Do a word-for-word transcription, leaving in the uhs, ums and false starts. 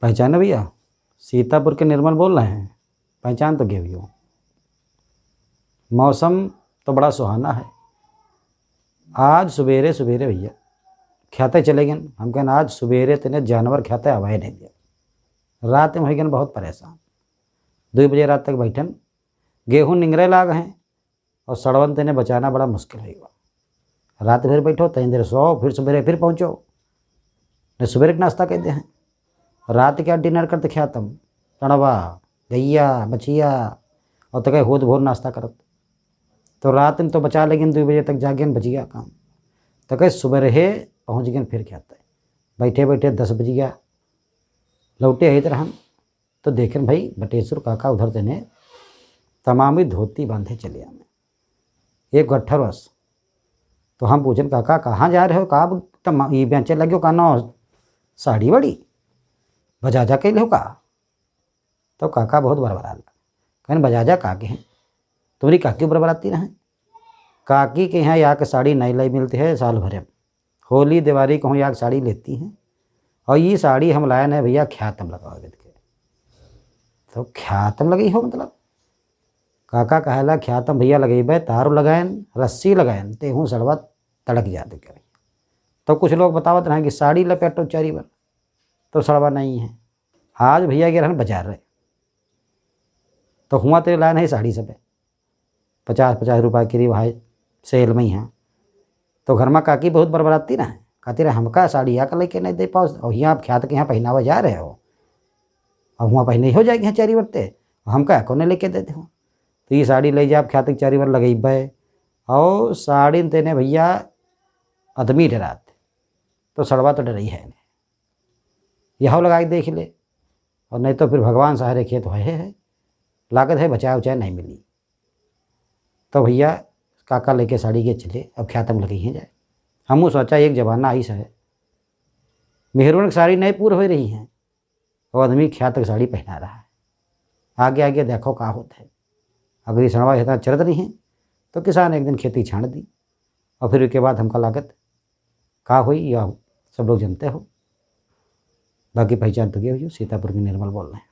पहचाने भैया? सीतापुर के निर्मल बोल रहे हैं। पहचान तो गए भैया। मौसम तो बड़ा सुहाना है। आज सुबेरे सुबेरे भैया ख्याते चले गए। हम कहन आज सुबेरे तने जानवर ख्याते आवे नहीं दिया। रात में हो गए बहुत परेशान। दो बजे रात तक बैठन, गेहूं निंगरे लाग हैं और सड़वन तने बचाना बड़ा मुश्किल होइगा। रात भर बैठो, तनी देर सो, फिर सुबेरे फिर पहुँचो, ने सुबेरे के नाश्ता कर दे हैं। रात के डिनर करते ख्यातम, सड़वा, गैया, बचिया, और तके होत भोर नाश्ता करत। तो रात में तो बचा लेकिन दो बजे तक जागेन बचिया काम। तके सुबेरे पहुँच गए फिर ख्याते। बैठे बैठे दस बजिया, लौटे आइत रहन। तो देखेन भाई बटेश्वर काका उधर तने तमामी धोती बांधे चले आवे एक गट्ठर बस। तो हम पूछन, "काका, कहाँ जा रहे हो? का तमा-, ये बेचे लगे हो का ना साड़ी वाड़ी? बजाजा कैले हो का?" तो काका बहुत बरबराला। कहन, "बजाजा का के हैं? तुम्हारी काकी बरबराती रहे। काकी के यहाँ या के साड़ी नहीं लाई मिलती है साल भरे में। होली दिवाली कहूँ या के साड़ी लेती हैं। और ये साड़ी हम लायन है भैया ख्यातम लगावे के।" तो ख्यातम लगी हो मतलब? काका कहला, "ख्यातम भैया लगेबे, तारो लगायन, रस्सी लगायन, तेहू सड़वा तड़क जाते करे।" तो कुछ लोग बतावत रहे कि साड़ी लपेटो चारी बार, तो सड़वा नहीं है। आज भैया के रहन बाजार रहे, तो हुआ तेरे लायन है साड़ी सब पचास पचास रुपया करीब है सेल में यहाँ। तो घर में काकी बहुत बरबराती रहे, कहती रहे, "हमका साड़ी या के लेके नहीं दे पाओ, और यहाँ आप ख्यात के यहाँ पहनावा जा रहे हो, और हुआ पहने ही हो जाएगी यहाँ चारी बरते, और हमका कौन लेके देते हो?" तो ये साड़ी ले जा आप ख्यात के चारी बार लगेबे, और साड़ी तेने भैया आदमी डरात, तो सड़वा तो डरई है नहीं, यह लगा के देख ले, और नहीं तो फिर भगवान सहारे खेत होए है, लागत है बचाए उचाए नहीं मिली। तो भैया काका लेके साड़ी के चले, अब ख्यातम लगी ही जाए। हमू सोचा एक जमाना आई है, मेहरुन की साड़ी नहीं पूर हो रही है, वो आदमी ख्यात की साड़ी पहना रहा है। आगे आगे देखो का होता है। अगर ये सड़वा इतना चरत नहीं है, तो किसान एक दिन खेती छाड़ दी, और फिर उसके बाद हमका लागत का हुई, या सब लोग जानते हो। बाकी पहचान तो गए हो, सीतापुर के निर्मल बोल रहे हैं।